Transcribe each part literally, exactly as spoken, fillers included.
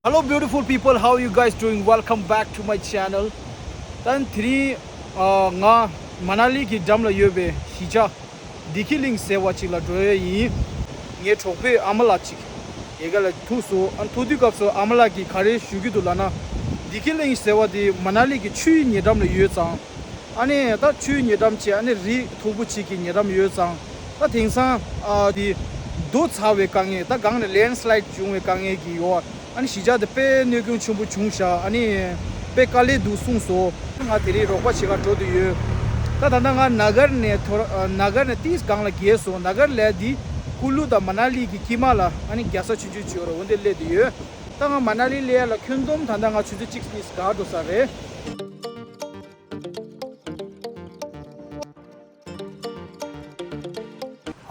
Hello beautiful people, how you guys doing? Welcome back to my channel. ད་དེ་རིང་ཨ་ང་མ་ན་ལི་གི་འགྲམ་ལ་ཡོད་པའི་གཞིས་ཆགས་བདེ་སྐྱིད་གླིང་ཟེར་བ་ཅིག་ལ་འགྲོ་ཡས་ཡིན། ངའི་གྲོགས་པོའི་ཨ་མ་ལགས་ཅིག་ཡ་གི་ལ་ཐུག་སོང་། ཨ་ཐུག་དུས་སྐབས་སུ་ཨ་མ་ལགས་ཀྱིས་ག་རེ་ཞུ་གི་འདུག་ལབ་ན། བདེ་སྐྱིད་གླིང་ཟེར་བ་དེ་མ་ན་ལི་གི་ཆུའི་ཉེ་འགྲམ་ལ་ཡོད་ཙང་། ཨ་ནི་ད་ཆུའི་ཉེ་འགྲམ་བྱས། ཨ་ནི་རི་མཐོ་པོ་ཅིག་གི་ཉེ་འགྲམ་ཡོད་ཙང་། ད་དེང་སང་ཨ་དེ་རྡོ་ཚ་བའི་དཀའ་ངལ། ད་སྒང་ནས་ལེན་སི་ལའིད་བྱུང་བའི་དཀའ་ངལ་གྱིས་ཡོད། ཨ་ནི་གཞིས་ཆགས་དེ་དཔེ་གནོད་སྐྱོན་ཆེན་པོ་བྱུང་ཤག་ཨ་ནི་དཔེ་དཀའ་ལས་འདུག་གསུངས་སོང་། ང་དེ་རིང་རོགས་པ་བྱེད་ག་འགྲོ་འདོད་ཡོད། ད་ད་ལྟ་ང་ན་གར་ནས་ཐོ་ར་ཨ་ན་གར་ནས་ཏིས་སྒང་ལ་བརྒལ་སོང་། ན་གར་ལ་དེ་ཀུ་ལུ་དང་མ་ན་ལི་གི་དཀྱིལ་མ་ལ་ཨ་ནི་རྒྱལ་ས་ཆུང་ཆུང་ཅིག་ཡོད་རེད། འོ་འདི་སླེབས་བསྡད་ཡོད། ད་ང་མ་ན་ལི་སླེབས་ཡ་ལ་ཁྱོན་བསྡོམས་ད་ལྟ་ང་ཆུ་ཚོད་གཅིག་གཉིས་འགོར་འགྲོ་ས་རེད།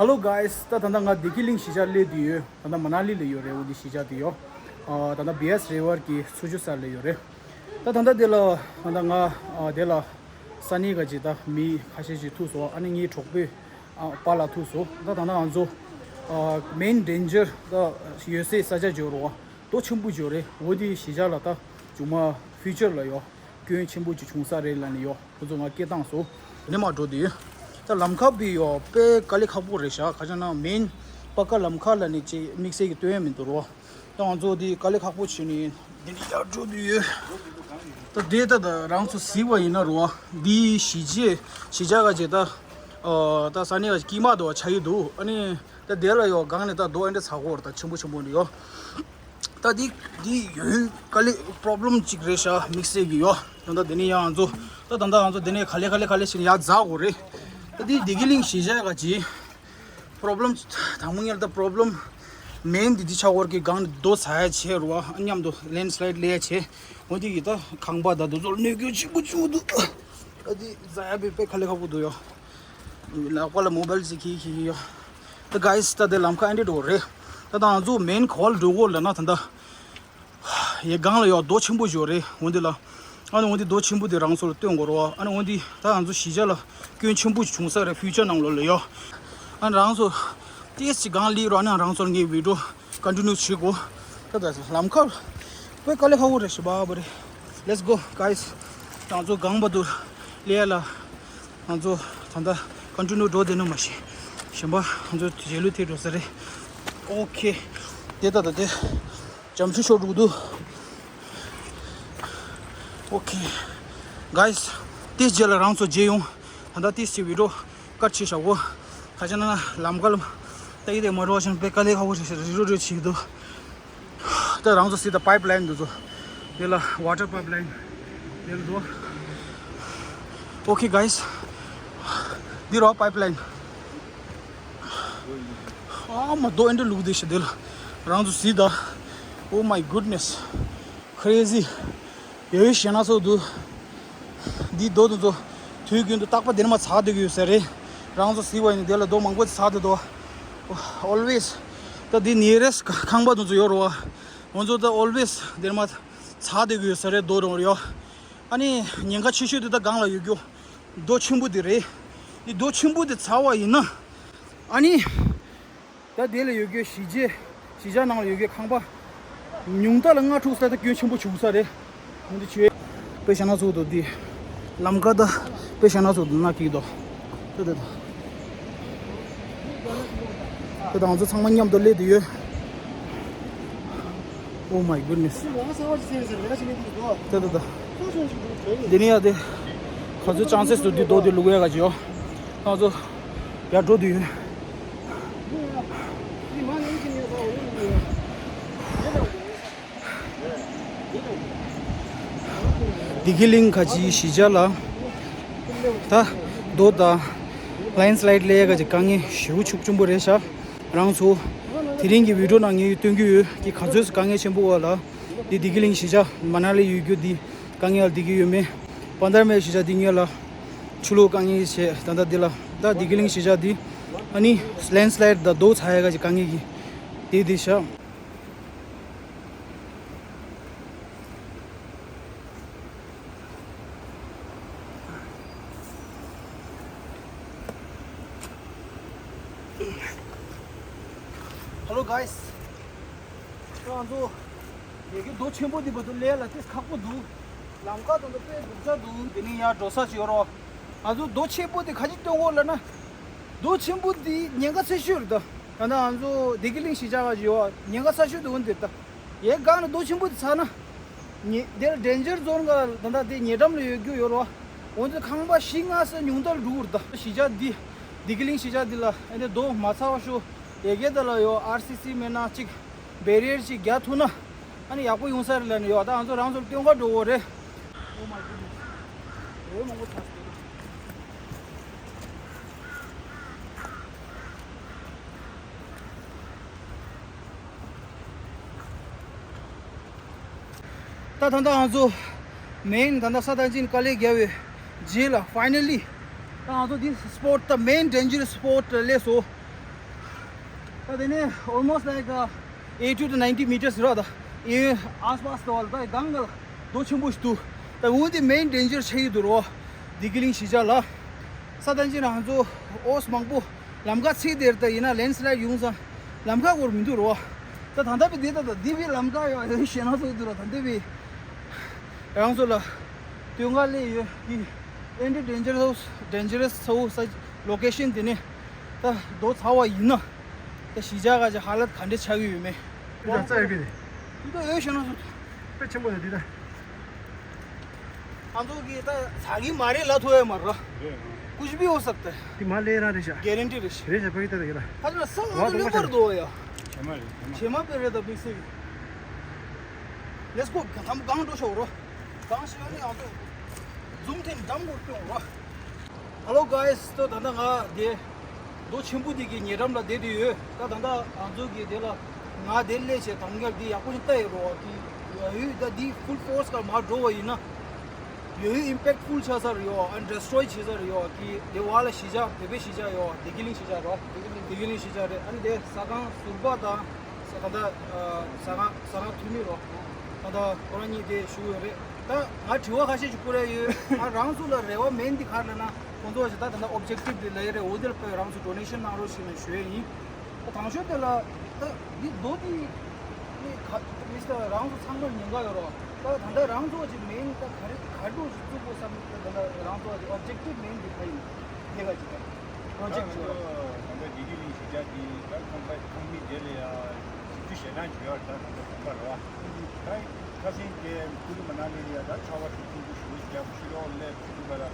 Hello guys, ད་ད་ལྟ་ང་བདེ་སྐྱིད་གླིང་གཞིས་ཆགས་སླེབས་བསྡད་ཡོད། ད་ལྟ་མ་ན་ལི་ལ་ཡོད་རེད། འོ་འདི་གཞིས་ཆགས་དེ་ཡོད། ཨ་ད་ལྟ་བི་ཨེ་སི་རི་ཝར་གྱི་ཚུར་ཕྱོགས་ས་ལ་ཡོད་རེད། ད་ད་ལྟ་དེ་ལ་ད་ལྟ་ང་ཨ་དེ་ལ་ས་གནས་ག་ཅིག་ད་མི་ཁ་ཤས་ཅིག་ཐུག་སོང་། ཨ་ནི་ངའི་གྲོགས་པོའི་ཨ་པཱ་ལགས་ཐུག་སོང་། ད་ད་ལྟ་ང་ཚོ་ཨ་མེན་ཌེན་ཇར་ད་ཡོད་སའི་ས་ཆ་ཅིག་ཡོད་རེད་བ། རྡོ་ཆེན་པོ་ཅིག་ཡོད་རེད། འོ་དེ་གཞིས་ཆགས་ལ་ད་མཇུག་མ་ཕིའུ་ཅར་ལ་ཡོད། སྐྱོན་ཆེན་པོ་ཅིག་བྱུང་ས་རེད་ལབ་ནས་ཡོད། ཁོ་ཚོ་ང་སྐད་བཏང་སོང་། དེ་ནས་མར་འགྲོ་དུས་ད་ལམ་ཁ་བི་ཡོད་དཔེ་དཀའ་ལས་ཁག་པོ་རེད་ཤག་ཁ་ཆ་ན་མེན་པ་ཀ་ལམ་ཁ་ལབ་ནས་ཅིག་དམིགས་བསལ་གྱི་སྟོན་ཡ་མི་འདུག་རོ། ད་ང་ཚོ་དེ་དཀའ་ལས་ཁག་པོ་བྱས་ནས་འདི་ནས་ཡར་འགྲོ་དུས་ཡོད། ད་དེ་ད་ད་རང་ཚོ་གཟིགས་པ་ཡིན་ན་རོ། འདི་གཞིས་བྱེས་གཞིས་ཆགས་ག་ཅིག་ད་ཨ་ད་ས་གནས་ག་ཅིག་དཀྱིལ་མ་དུ་བ་ཆགས་ཀྱི་འདུག་ཨ་ནི་ད་དེ་ལ་ཡོད་སྒང་ནས་ད་རྡོ་ཨེ་འདྲ་ཚ་གོ་ར་ད་ཆེན་པོ་ཆེན་པོ་འདི་ཡོད། ད་འདི་འདི་ཡོད་དཀའ་ལས་པོ་རོབ་ལེམ་ཅིག་རེད་ཤག་དམིགས་བསལ་གྱི་ཡོད། ད་ད་འདི་ནས་ཡང་ང་ཚོ་ད་ད་ད་ང་ཚོ་འདི་ནས་ག་ལེ་ག་ལེ་ག་ལེ་ཞིག་ཡར་འཛེག་དགོས་རེད། ད་འདི་བདེ་སྐྱིད་གླིང་གཞིས་ཆགས་ག་ཅིག་པོ་རོབ་ལེམ་དང་པོ་ཉིད་ད་པོ་རོབ་ལེམ་མེན་འདི་འདི་ཆགས་ཡོད་ཀྱི་སྒང་ནས་རྡོ་ཚ་ཡ་བྱས་རོ། ཨ་མཉམ་དུ་ལེན་སི་ལའིད་སླེབས་ཡ་བྱས། འོ་འདི་གི་ད་ཁང་པ་ད་དེ་ཚོར་གནོད་སྐྱོན་ཆེན་པོ་བྱུང་འདུག་ད་འདི་འཛེག་ཡ་དཔེ་དཔེ་དཀའ་ལས་ཁག་པོ་འདུག་ཡ། ལག་པ་ལ་མོ་བལ་ཅིག་གིས་གིས་ཡོད། ད་གྷའི་སི་ད་དེ་ལམ་ཁ་ཨེ་འདྲ་འགྲོ་རེད། ད་ད་ང་ཚོ་མེན་ག་པར་འགྲོ་དགོས་ལབ་ན་ད་ད་ཡ་སྒང་ལ་ཡོད་རྡོ་ཆེན་པོ་ཞིག་ཡོད་རེད། འོ་འདི་ལ་ཨ་ནི་འོ་འདི་རྡོ་ཆེན་པོ་དེ་རང་ཚོ་ལ་སྟོན་དགོས་རེད་བ། ཨ་ནི་འོ་འདི་ད་ང་ཚོ་གཞིས་ཆགས་ལ་སྐྱོན་ཆེན་པོ་ཞིག་བྱུང་ས་རེད་ཕིའུ་ཅར་ནང་ལོགས་ལ་ཡོད། ཨ་ནི་རང་ཚོ་ཏོག་ཙམ་སྒང་སླེབས་རོགས། ཨ་ནི་རང་ཚོ་ལ་ངའི་བི་ཌིའོ་ཀོན་ཊི་ནིའུ་བྱེད་དགོས། ད་ད་ལམ་ཁ་དཔེ་དཀའ་ལས་ཁག་པོ་རེད་ཤག་བ་བ་རེད། Let's go guys. ང་ཚོ་སྒང་བར་དུ་སླེབས་ཡ་ལ། ང་ཚོ་ད་ལྟ་ཀོན་ཊི་ནིའུ་འགྲོ་བསྡད་ནི་མ་ཤེས། གཞན་པ་ང་ཚོ་རྗེས་ལུས་ཐེབས་འགྲོ་ས་རེད། ཨོ་ཁེ། དེ་ད་ད་དེ་འཇམ་ཤུ་ཤོར་འགྲོ་གི་འདུག་ཨོ་ཁེ། གྷའི་སི། དེ་རྗེས་ལ་རང་ཚོ་མཇལ་ཡོང་། ད་ལྟ་ཏོག་ཙམ་བི་ཌིའོ་ཀཊ་བྱས་བཞག་གོ། ཁ་ཆེ་ན་ལམ་ཁ་ལ་ལྟ་ཡི་དེ་མ་འགྲོ་བ་ཞིག་དཔེ་དཀའ་ལས་ཁག་པོ་ཞིག་རི་རུ་རི་བྱེད་ཀྱི་འདུག་ད་རང་ཚོ་སྲིད་ད་པའིབ་ལའིན་འདུག་ཚོ། དེ་ལ་ཝ་ཊར་པའིབ་ལའིན། དེ་ལ་འགྲོ། ཨོ་ཁེ་གྷའི་སི། འདི་རོ་པའིབ་ལའིན། ཨ་མ་རྡོ་ཨེ་འདྲ་བླུགས་བསྡད་ཤག་དེ་ལ་རང་ཚོ་གཟིགས་དང་། Oh my goodness, crazy. ཡོད་ཞེ་ན་ཚོགས་འདུག་འདི་རྡོ་དེ་ཚོ་དུས་རྒྱུན་དུ་རྟག་པར་འདིར་མར་ཚ་བསྡད་ཀྱི་ཡོད་ས་རེད། རང་ཚོ་གཟིགས་པ་ཡིན་ན་དེ་ལ་རྡོ་མང་པོ་ཚ་བསྡད་འདུག Always. ད་འདི་ནི་རེས་ཁང་པ་དེ་ཚོ་ཡོད་རེད་བ། ང་ཚོ་ད་always འདིར་མར་ཚ་བསྡད་ཀྱི་ཡོད་ས་རེད། རྡོ་རང་རེད་བ། ཨ་ནི་ཉེན་ཁ་ཆེ་ཤོས་དེ་ད་སྒང་ལ་ཡོད་རྒྱུ་རྡོ་ཆེན་པོ་དེ་རེད། འདི་རྡོ་ཆེན་པོ་དེ་ཚ་བ་ཡིན་ན། ཨ་ནི། ད་དེ་ལ་ཡོད་རྒྱུའི་གཞིས་བྱེས། གཞིས་ཆགས་ནང་ལ་ཡོད་རྒྱུའི་ཁང་པ་ཉུང་མཐའ་ལ་ལྔ་དྲུག་ཙམ་ད་སྐྱོན་ཆེན་པོ་བྱུང་ས་རེད། འོ་འདི་བྱས། དཔེ་བཞག་ན་ཚོགས་འདུ་འདི་ལམ་ཁ་ད་དཔེ་བཞག་ན་ཚོགས་འདུ་ན་ཀིག་དོ། ད་ད་ད། ད་ང་ཚོ་ཚང་མ་མཉམ་དུ་སླེབས་བསྡད་ཡོད། Oh my goodness. ད་ད་ད། འདི་ནས་ཡར་དེ་ག་ཚོད་ཅང་སེ་སུ་འདི་རྡོ་འདི་བླུག་ཡ་ག་ཅིག་ཡོད། ང་ཚོ་ཡར་འགྲོ་འདོད་ཡོད། བདེ་སྐྱིད་གླིང་ཁ་ཆེའི་གཞིས་ཆགས་ལ། ད་རྡོ་དང་ལེན་སི་ལའིད་སླེབས་ཡ་ག་ཅིག་དཀའ་ངལ་ཞེ་པོ་ཤུགས་ཆེན་པོ་རེད་ཤག་རང་ཚོ་དེ་རིང་གི་བི་ཌིའོ་ནང་ངས་སྟོན་གྱི་ཡོད་ཀྱི་ག་ཚོད་དཀའ་ངལ་ཆེན་པོ་བ་ལ། འདི་བདེ་སྐྱིད་གླིང་གཞིས་ཆགས་མ་ན་ལི་ཡོད་རྒྱུ་འདི་དཀའ་ངལ་འདི་གི་ཡོད་མེད། པན་དར་མའི་གཞིས་ཆགས་འདི་ངས་ལ་ཆུ་ལོག་དཀའ་ངལ་བྱས། ད་ལྟ་འདི་ལ་ད་བདེ་སྐྱིད་གླིང་གཞིས་ཆགས་འདི་ཨ་ནི་ལེན་སི་ལའིད་དང་རྡོ་ཚ་ཡ་ག་ཅིག་དཀའ་ངལ་གྱི་དེ་དེ་ཤག Hello guys. ང་ཚོ་ ཡ་གི་རྡོ་ཆེན་པོ་འདི་བར་དུ་སླེབས་ལ་དེ་ཁག་པོ་འདུག་ལམ་ཁ་དང་དུ་དཔེ་སྡུག་ཅག་འདུག་དེ་ནས་ཡར་འགྲོ་ས་ཅིག་ཡོད་རོ། ང་ཚོ་རྡོ་ཆེན་པོ་འདི་ག་ཅིག་སྟོན་དགོས་ལབ་ན། རྡོ་ཆེན་པོ་འདི་ཉེན་ཁ་ཆེ་ཤོས་རེད་ད། ད་ལྟ་ང་ཚོ་བདེ་སྐྱིད་གླིང་གཞིས་ཆགས་ཀ་ཅིག་ཡོད་ཉེན་ཁ་ཆེ་ཤོས་འདུག་འདིར་ད། ཡའི་སྒང་ནས་རྡོ་ཆེན་པོ་འདི་ཚར་ན། ཉེ་དེར་ཌེན་ཇར་ཛོན་ག་ད་ལྟ་དེ་ཉེ་འགྲམ་ལ་ཡོད་རྒྱུ་ཡོད་རོ། འོན་ཏེ་ཁང་པ་བཞི་ལྔ་ས་ཉུང་མཐར་འགྲོ་གི་རེད་ད། གཞིས་ཆགས་འདི་བདེ་སྐྱིད་གླིང་གཞིས་ཆགས་འདི་ལ་ཨེ་འདི་རྡོ་མ་ཚར་བ་ཤོ་ཡ་གི་ད་ལ་ཡོད་ཨར་སི་སི་མེད་ན་གཅིག་བེ་རི་ཡར་ཅིག་རྒྱག་ཐུབ་ན། ཨ་ནི་ཡག་པོ་ཡོང་ས་རེད་ལབ་ནས་ཡོད། ད་ང་ཚོ་རང་ཚོར་སྟོན་ཁ་འགྲོ་འོ་རེད། Oh my goodness. འོ་མང་པོ་ཚ་སོང་། ད་ད་ལྟ་ང་ཚོ་མེན་ད་ལྟ་ས་ཐང་ཅིན་དཀའ་ལས་རྒྱབ་པའི་རྗེས་ལ་ཕའི་ནལ་ལི་ད་ང་ཚོ་འདི་སི་པོཊ་ད་མེན་ཌེན་ཇར་སི་པོཊ་སླེབས་སོང་། ད་དེ་ནས་almost like eighty to ninety meters ར། ད་ཨེ་ཨས་པ་སི་ད་བ་ལ་ད་སྒང་ག་ལ་རྡོ་ཆེན་པོ་ཞིག་འདུག་ད་འོན་ཏེ་མེན་ཌེན་ཇར་ཆགས་ཀྱི་འདུག་རོ། བདེ་སྐྱིད་གླིང་གཞིས་ཆགས་ལ། ས་ཐང་ཅིན་ང་ཚོ་ཨོས་མང་པོ་ལམ་ཁ་ཚིག་དེར་ད་ཡིན་ན་ལེན་སི་ལའིཌ་ཡོང་ཙང་ལམ་ཁ་སྐོར་མི་འདུག་རོ། ད་ད་ལྟ་བི་དེ་ད་ད་འདི་བི་ལམ་ཁ་ཡོད་ཞེ་ན་སོ་འདུག་རོ། ད་འདི་བི་རང་ཚོ་ལ་སྟོན་ཁ་སླེབས་ཡོད་འདི་ཨེ་འདི་ཌེན་ཇར་ཧའུ་སི་ཌེན་ཇར་ཧའུ་སི་ལོ་ཀེ་ཤན་དེ་ནས་ད་རྡོ་ཚར་བ་ཡིན་ན་ད་གཞིས་ཆགས་ག་ཅིག་ཧ་ལད་ག་འདྲ་ཆགས་ཀྱི་ཡོད་མེད། འདི་ད་རྩ་ཡོད་པི་རེད། འདི་ད་ཡོད་ཞེ་ན་སོ། དཔེ་ཆེན་པོ་རེད་འདི་ད། ང་ཚོ་གིས་ད་ཚ་གི་མ་རེད་ལབ་ཐུབ་ཡ་མ་རེད། ཀུ་ཅི་བྷི་ཧོ་སཀྟ་ཧེ། འདི་མ་ལས་རང་རེད་ཤག་གེ་རན་ཊི་རེད་ཤག་རེད་ཤག་ཕ་གི་ད་ད་གི་ད། ཧ་ལ་ས་ང་ཚོ་ལུང་པར་འདུག་ཡ། བྱེ་མ་རེད་བྱེ་མ། བྱེ་མ་དཔེ་རེད་ད་དམིགས་བསལ་གི། Let's go. གང་ཐམ་གང་འགྲོ་ཤོག་རོ། གང་ཞིག་ཡོད་ནི་ང་ཚོ་ཛུམ་ཐེན་འགྲམ་གོ་སྟོན་རོ། Hello guys. ད་ད་ང་དེ་རྡོ་ཆེན་པོ་དེ་གི་ཉེ་འགྲམ་ལ་བསྡད་དེ་ཡོད། ད་ད་ང་ཚོ་གི་དེ་ལ་ང་དེ་སླེབས་བྱས་དམ་རྒྱབ་དེ་ཡག་པོ་ཞིག་ལྟ་ཡོད་རོ། གི་ཡོད་ད་དེ་ཕུལ་ཕོར་སི་ག་མར་འགྲོ་བ་ཡིན་ན་ཡོད་ཨིམ་པེག་ཕུལ་ཆགས་ས་རེད་ཡོད། ཨ་ཌི་སི་ཊོ་ཡི་བྱེད་ས་རེད་ཡོད། གི་དེ་བ་ལ་གཞིས་ཆགས་བོད་པའི་གཞིས་ཆགས་ཡོད། བདེ་སྐྱིད་གླིང་གཞིས་ཆགས་རོ། བདེ་སྐྱིད་གླིང་གཞིས་ཆགས་རེད། ཨ་ནི་དེ་ཟ་ཁང་ཟུར་པ་དང་། ད་ལྟ་ཟ་ཁང་ཟ་ཁང་འཐུས་མི་རོ། ད་ལྟ་ཁོ་རང་གཉིས་དེ་བཞུགས་ཡོད་རེད། ད་ང་དྲི་བ་ཁ་ཤས་ཅིག་བསྐུར་ཡ་ཡོད། ཨ་རང་ཚོ་ལ་རེ་བ་མེད་འདི་ག་རེ་ལབ་ན་ཁོང་ཚོ་ཞིག་ད་ད་ལྟ་ཨོབ་ཇེག་ཊིབ་དེ་ལབ་ཡ་རེད། འོ་དེ་ལ་དཔེ་རང་ཚོ་ཌོ་ནེ་ཤན་གནང་རོགས་ཞེས་ནས་ཞུ་ཡ་ཡིན། ད་དང་ཤོས་དེ་ལ་ད་འདི་རྡོ་འདི་ནི་ག་མི་སི་ཊར་རང་ཚོ་ཚང་མར་ཉེན་ཁ་ཡོད་རོགས། ད་ད་ལྟ་རང་ཚོ་ཅིག་མེན་ད་ག་རེ་ག་འགྲོ་ཞིག་བཙུགས་དགོས་བསམ་ད་ལྟ་རང་ཚོ་ཅིག་ཨོབ་ཇེག་ཊིབ་མེན་འདི་ག་ཡིན་དེ་ག་ཅིག་ད་པྲོ་ཇེག་ཅིག་ཡོད་རོགས། ད་ལྟ་བདེ་སྐྱིད་གླིང་གཞིས་ཆགས་འདི་ད་ཁང་པ་ཁང་མིག་དེ་ལ་ཡ་ཞིབ་འཇུག་ཞེ་དྲག་བྱེད་ཡོད་རེད། ད་ད་ལྟ་ཁང་པ་རེད་བ། ད་ཁ་སང་དེ་ཀུ་ལུ་མ་ན་ལི་ལ་ཡ་ད་ཆར་པ་ཤུགས་ཆེན་པོ་ཞེ་པོ་ཞིག་རྒྱབ་ཕྱི་ལོགས་སླེབས་ཕྱི་དྲོ་ག་ལ་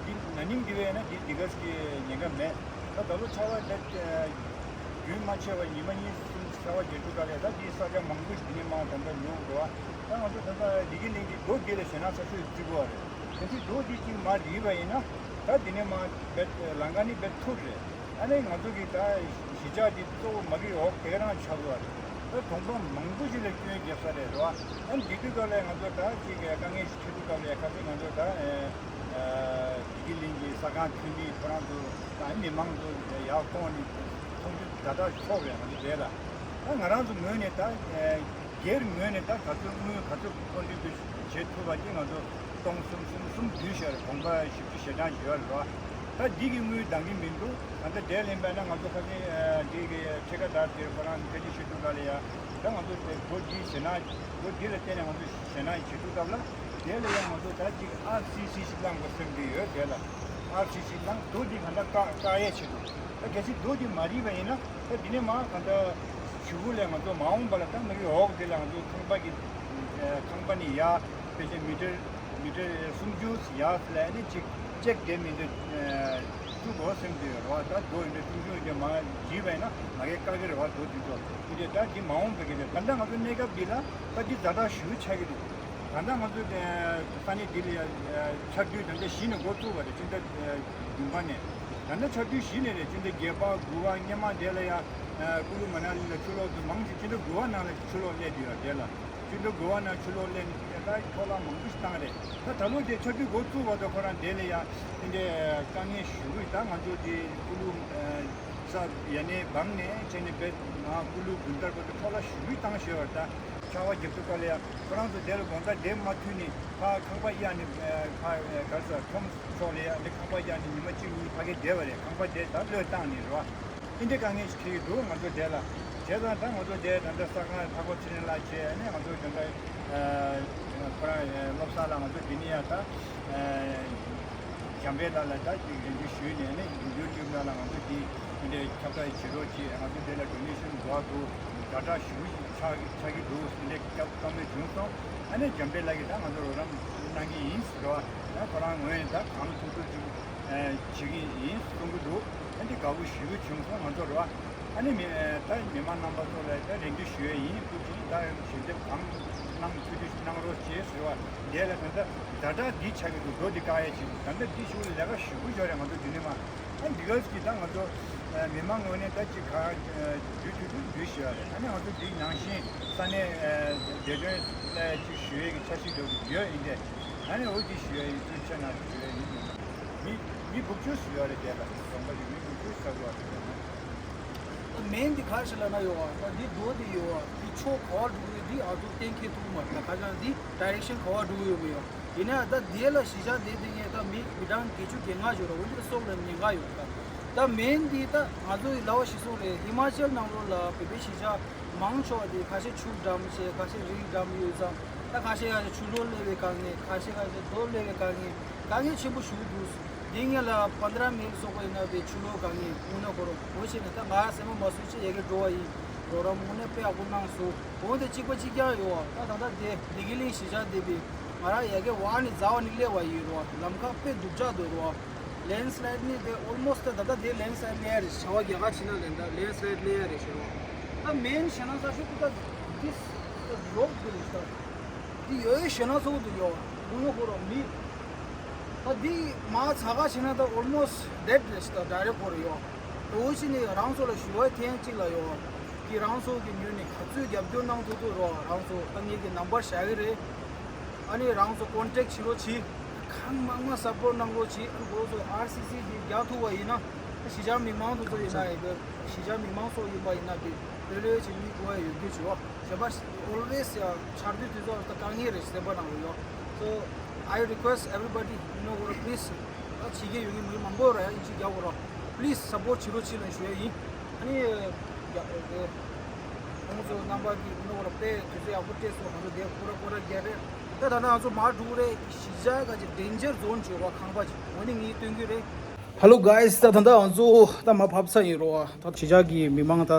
འདི་ན་ནིང་འདི་བས་ན་འདི་འདི་ག་ཞིག་ཉེན་ཁ་མེད། ད་ད་ལོ་ཆར་པ་ད་རྒྱུན་མ་ཆད་པ་ཉི་མ་གཉིས་གསུམ་ཆར་པ་རྒྱག་དུས་ག་ལ་ད་འདི་ས་ཆ་མང་པོ་ཞིག་འདི་ནས་མར་ད་ལྟ་ཉོ་དགོས་བ། ད་ང་ཚོ་ད་ལྟ་བདེ་སྐྱིད་གླིང་གི་རྡོ་འདི་ལ་ཞེ་དྲག་ས་ཆ་བརྩི་དགོས་བ་རེད། གལ་སྲིད་རྡོ་འདི་གཅིག་མར་རིལ་བ་ཡིན་ན་ད་འདི་ནས་མར་བེད་ལམ་ཁ་ནི་བེད་ཐུག་རེད། ཨ་ནི་ང་ཚོ་གི་ད་གཞིས་ཆགས་འདི་གཙོ་བོ་མ་གི་འོག་དེ་ག་རང་ཆགས་དགོས་བ་རེད། ད་གྲོང་པ་མང་པོ་ཞིག་ལ་སྐྱོན་རྒྱབ་ས་རེད་རེད་བ། ཨ་ནི་འདི་དུས་སྐབས་ལ་ང་ཚོ་ད་གཅིག་དཀའ་ངལ་ཞིག་འཕྲད་དུས་སྐབས་ལ་ཁ་སང་ང་ཚོ་ད་བདེ་སྐྱིད་གླིང་གི་ས་ཁང་འཐུས་མི་ཁོ་རང་ཚོ་དང་མི་མང་ཚོ་ཡར་ཐོན་ནས་མཐོང་རྒྱུ་ད་ལྟ་ཤོར་རེད། ང་ཚོ་དེ་ལ་ད་ང་རང་ཚོ་ངོས་ནས་ད་སྒེར་ངོས་ནས་ད་ག་ཚོད་དངུལ་ག་ཚོད་མཁོ་འདོན་དུ་བྱེད་ཐུབ་པ་དེ་ང་ཚོ་སྟོང་གསུམ་གསུམ་གསུམ་བསྡུས་བཞག་རེད། གོང་པ་ཞིབ་ཕྲ་ཞེ་དྲག་ཡོད་རེད་བ། ད་འདི་གི་དངུལ་འདང་གི་མི་འདུག་ད་ལྟ་དེ་ལེན་པ་ན་ང་ཚོ་ཁ་སང་འདི་གི་ཁྲི་ཀ་དར་དེར་ཁོ་རང་སྐད་ཆ་བཤད་དུས་ག་ལ་ཡ་ད་ང་ཚོ་དེ་སྒོ་འདི་ཞེ་ན་སྒོ་འདི་ལ་བརྟེན་ནས་ང་ཚོ་ཞེ་ན་བྱེད་དུས་སྐབས་ལ་དེ་ལ་ཡང་ང་ཚོ་ད་ཅིག་ཨར་སི་སི་ཞིག་བླངས་དགོས་སེམས་ཀྱི་ཡོད། དེ་ལ་ཨར་སི་སི་བླངས་རྡོ་འདི་ག་འདྲ་བཀག་བཀག་ཡས་བྱེད་དགོས། ད་གལ་སྲིད་རྡོ་འདི་མ་རིལ་བ་ཡིན་ན་ད་འདི་ནས་མ་ག་འདྲ་ཞུ་གུ་ལས་ང་ཚོ་མ་འོངས་པ་ལ་ད་མ་གི་འོག་འདི་ལ་ང་ཚོ་ཁང་པ་གི་ཁང་པ་ནས་ཡར་ཕལ་ཆེར་མི་ཊར་མི་ཊར་སུམ་ཅུ་ཡར་ལ་ནི་ཅིག་ཅེག་དེ་མི་འདུག་བཙུགས་དགོས་སེམས་དུ་ཡོད་རེད་བ། ད་རྡོ་ཡིན་འདྲ་ཆུང་ཆུང་ཡིན་འདྲ་མ་བརྗེས་པ་ཡིན་ན་མ་གི་བཀག་གི་རེད་བ། རྡོ་དེ་ཚོ་དེ་འདྲ་ད་འདི་མ་འོངས་པ་གི་རེད། ད་ལྟ་ང་ཚོ་གནས་སྐབས་འདི་ལ་ད་འདི་ཛ་དྲག་ཞེ་པོ་ཆགས་ཀྱི་འདུག་ད་ལྟ་ང་ཚོ་ས་གནས་འདི་ལ་ཡ་ཆར་དུས་ད་ལྟ་གཞི་ནས་འགོ་བཙུགས་པ་རེད། སྤྱི་ཟླ་བདུན་པ་ནས། ད་ལྟ་ཆར་དུས་གཞི་ནས་རེད། སྤྱི་ཟླ་བརྒྱད་པ་དགུ་པ་སྔོན་མ་དེ་ལ་ཡ་ཀུ་ལུ་མ་ན་ལི་ལ་ཆུ་ལོག་དུ་མང་ཆེ་སྤྱི་ཟླ་དགུ་པ་ནང་ལ་ཆུ་ལོག་སླེབས་དུས་ཡ་དེ་ལ་སྤྱི་ཟླ་དགུ་པ་ནང་ཆུ་ལོག་སླེབས་ནས་ད་འཕྲོ་བརླག་མང་པོ་ཞིག་བཏང་རེད། ད་ད་ལོ་དེ་ཆར་དུས་འགོ་བཙུགས་བར་དུ་ཁོ་རང་དེ་ལ་ཡ་དེ་འདྲའི་དཀའ་ངལ་ཞེ་པོ་ད་ང་ཚོ་དེ་ཀུ་ལུ་ས་ཡ་ནས་བང་ནས་བྱས་ནས་བེད་ང་ཀུ་ལུ་དགུན་ཐར་བར་དུ་འཕྲོ་བརླག་ཞེ་པོ་བཏང་ཤེས་བར་ད་ཆར་པ་རྒྱབ་དུས་སྐབས་ལ་ཡ་ཁོ་རང་ཚོ་དེ་ལ་དགོང་དག་བསྡད་མ་ཐུབ་ནས་ཕར་ཁང་པ་གཡར་ནས་ཕར་ག་རེ་ཟ་ཁྲོམ་ཕྱོགས་ལ་ཡ་ནས་ཁང་པ་གཡར་ནས་ཉི་མ་གཅིག་གཉིས་ཕ་གི་བསྡད་པ་རེད། ཁང་པ་དེ་ད་གློད་བཏང་ནས་རེད་བ། འདི་འདྲའི་དཀའ་ངལ་ཞིག་འཕྲད་ཀྱི་འདུག་ང་ཚོ་དེ་ལ། བྱས་ཙང་ད་ང་ཚོ་དེ་ད་ལྟ་གསར་ཁང་ལྷག་པ་ཚེ་རིང་ལགས་བྱས། ཨ་ནི་ང་ཚོ་ད་ལྟ་ཁོ་རང་སློབ་གསར་ལ་ང་ཚོ་འདི་ནས་ཡང་ད་འཇམ་དཔལ་ལགས་ལ་ད་ཅིག་རེ་འདུན་ཞུས་ནས། ཨ་ནི་ཡུ་ཊུབ་ནང་ལ་ང་ཚོ་འདི་འདི་འདྲའི་ཁྱབ་བསྒྲགས་བྱེད་རོགས་གྱིས། ང་ཚོ་འདི་ལ་ཌོ་ནེ་ཤན་འགྲོ་འདུག་དྲ་གྲགས་ཞེ་པོ་ཆགས་ཆགས་ཀྱི་འདུག་དེ་འདྲའི་སྐབས་བཀའ་མོལ་བྱུང་སོང་། ཨ་ནི་འཇམ་དཔལ་ལགས་ཀྱིས་ད་ང་ཚོ་རོགས་རམ་གནང་གི་ཡིན་ཟེར་བ། ད་ཁོ་རང་ངོས་ནས་ད་གང་ཐུབ་ཐུབ་ཅིག་བྱེད་ཀྱི་ཡིན་གསུང་གི་འདུག་ཨ་འདི་དགའ་པོ་ཞེ་པོ་བྱུང་སོང་ང་ཚོར་བ། ཨ་ནི་མི་ད་མི་མང་རྣམ་པ་ཚོ་ལ་ད་རེ་འདུན་ཞུ་ཡས་ཡིན། སྐུ་མཁྱེན་ད་ཞལ་འདེབས་གང་གནང་ཐུབ་ཐུབ་གནང་རོགས་བྱེད་ཟེར་བ། དེ་ལ་ད་ལྟ་ཛ་དྲག་འདི་ཆགས་ཀྱི་འདུག་འགྲོ་འདི་བཀག་ཡས་ཅིག་ད་ལྟ་འདི་ཤུགས་ལས་ཀ་ཞེ་པོ་ཡོད་རེད། ང་ཚོ་འདི་ནས་མ་ཨ་འདི་ག་ཅིག་ད་ང་ཚོ་མི་མང་ངོས་ནས་ད་ཅིག་ག་འདུས་ཐུབ་ཐུབ་འདུས་ཞུ་ཡ་རེད། ཨ་ནི་ང་ཚོ་འདི་ནང་བཞིན་ས་གནས་བདེ་དོན་ལ་ཅིག་ཞུ་ཡས་ཀྱི་འཆར་གཞི་འདྲ་པོ་ཡོད་ཡིན་ཏེ། ཨ་ནི་འོ་འདི་ཞུ་ཡ་ཡིན། ཚུལ་ཆེ་ན་ཞུ་ཡ་ཡིན། མི་མི་དགུ་བཅུ་ཞུ་ཡ་རེད། དེ་ལ་རོང་པ་ཡིན་མི་དགུ་བཅུ་ཞུ་ཡ་རེད། ད་མེན་འདི་ག་རེ་ཞིག་ལབ་ན་ཡོད་བ། ད་འདི་རྡོ་འདི་ཡོད་བ། འདི་ཕྱོགས་ག་བ་འགྲོ་གི་ཡོད། འདི་ཨ་ཚོ་གཏན་འཁེལ་ཐུབ་ཀྱི་མ་རེད། ད་ག་ཅང་འདི་ཌའི་རེག་ཤན་ག་བ་འགྲོ་གི་ཡོད་མེད་ཡོད། ཡིན་ན་ད་དེ་ལ་གཞིས་ཆགས་དེ་དེ་ངས་ད་མི་མི་གྲངས་བརྒྱད་ཅུ་གྱ་ལྔ་ཞིག་ར། འོ་འདི་ལ་སྲོག་ལ་ཉེན་ཁ་ཡོད་ད། ད་མེན་འདི་ད་ང་ཚོ་ཡི་ལ་བ་ཞིག་སོང་རེད། ཧི་མ་ཅལ་ནང་ལོགས་ལ་བོད་པའི་གཞིས་ཆགས་མང་ཆེ་བ་དེ་ཁ་ཤས་ཆུ་འགྲམ་བྱས། ཁ་ཤས་རི་འགྲམ་ཡོད་ཙང་། ད་ཁ་ཤས་ཁ་ཤས་ཆུ་ལོག་སླེབས་པའི་དཀའ་ངལ། ཁ་ཤས་ཁ་ཤས་རྡོ་སླེབས་པའི་དཀའ་ངལ། དཀའ་ངལ་ཆེན་པོ་ཞེ་པོ་འདུག་འདི་ངེད་ལ་པན་དྲ་མེལ་སོགས་པ་ཡིན་ན་བའི་ཆུ་ལོག་དཀའ་ངལ། དངོས་གནས་ཁོ་རང་འོ་བྱས་ནས་ད་ང་སེམས་པ་མ་བཟོད་ཅིག་ཡ་གི་འགྲོ་བ་ཡིན། རོགས་རམ་དངོས་གནས་དཔེ་ཡག་པོ་གནང་སོང་། འོ་དེ་གཅིག་པ་གཅིག་རྐྱང་ཡོད་བ། ད་ད་ལྟ་དེ་བདེ་སྐྱིད་གླིང་གཞིས་ཆགས་བསྡད་པའི་ང་རང་ཡ་གི་བར་ནས་རྫ་བ་ནས་སླེབས་པ་ཡིན་རོ། ལམ་ཁ་དཔེ་སྡུག་ཅག་འདུག་རོ། ལེན་སི་ལའེད་ནི་དེ་ཨོལ་མོ་སི་ཊི་ད་ལྟ་དེ་ལེན་སི་ལའེད་སླེབས་ཡ་རེད། བྱ་བ་རྒྱག་ག་ཕྱིན་ན་ལེན་ད་ལེན་སི་ལའེད་སླེབས་ཡ་རེད་ཞུ་རོ། ད་མེན་ཞེ་ན་ས་ཤུ་ཀུ་ད་དིས་རོག་དེ་རེད་ད། འདི་ཡོད་ཡོད་ཞེ་ན་ཚོགས་འདུ་ཡོད། དངོས་གནས་ཁོ་རང་མི། ད་འདི་མ་ཚ་ག་ཕྱིན་ན་ད་ཨོལ་མོ་སི་ཊི་ཌེ་ཌི་རེད་ད། ཌའི་རེག་ཁོ་རང་ཡོད། འོ་ཕྱིན་ནས་རང་ཚོ་ལ་ཞུ་བ་ཐེངས་གཅིག་ལ་ཡོད། གི་རང་ཚོ་གི་ངོས་ནས་ག་ཚོད་རྒྱབ་སྐྱོར་གནང་ཐུབ་ཐུབ་རོགས། རང་ཚོ་ད་ངེད་ཀྱི་ནམ་བར་བཞག་གི་རེད། ཨ་ནི་རང་ཚོ་ཀོན་ཊེག་བྱེད་རོགས་གྱིས། གང་མང་མང་སབ་པོར་གནང་རོགས་གྱིས། ཨ་ནི་ཁོ་ཚོ་ཨར་སི་སི་དེ་རྒྱག་ཐུབ་པ་ཡིན་ན། གཞིས་ཆགས་མི་མང་དེ་ཚོ་ཡིན་ན་ཡིན་གི། གཞིས་ཆགས་མི་མང་སོགས་ཡིན་པ་ཡིན་ན་དེ་ལྷོད་ལྷོད་བྱེད་མི་དགོས་ཡ་ཡོད་རྒྱུ་བྱེད་བ། གཞན་པ་ཨོལ་ཝེས་ཡ་ཆར་དུས་དུས་ཚོད་ད་དཀའ་ངལ་རེད་སེམས་པ་ནང་ལ་ཡོད། So I request everybody, you know what, please. ད་བྱེད་ཀྱི་ཡོད་ངེས་མི་མང་པོ་ར་ཡིན་ཅིག་རྒྱག་དགོས་ར། Please support བྱེད་རོགས་གྱིས་ལ་ཞུ་ཡ་ཡིན། ཨ་ནི་ཡ་ཁོང་ཚོ་རྣམ་པ་གི་ནོར་དཔེ་དུས་ཚོད་ཡག་པོ་སྤྲད་སོང་། ང་ཚོ་དེ་སྐོར་ར་སྐོར་ར་རྒྱག་རེད། ད་ད་ལྟ་ང་ཚོ་མར་འགྲོ་གི་རེད། གཞིས་ཆགས་ག་ཅིག་ཌེན་ཇར་ཛོན་བྱོས་རོགས། ཁང་པ་ཅིག་འོ་ནི་ངས་སྟོན་གི་རེད། Hello guys, ད་ད་ལྟ་ང་ཚོ་ད་མར་བབས་ཚར་ཡིན་རོགས། ད་གཞིས་ཆགས་ཀྱི་མི་མང་ད་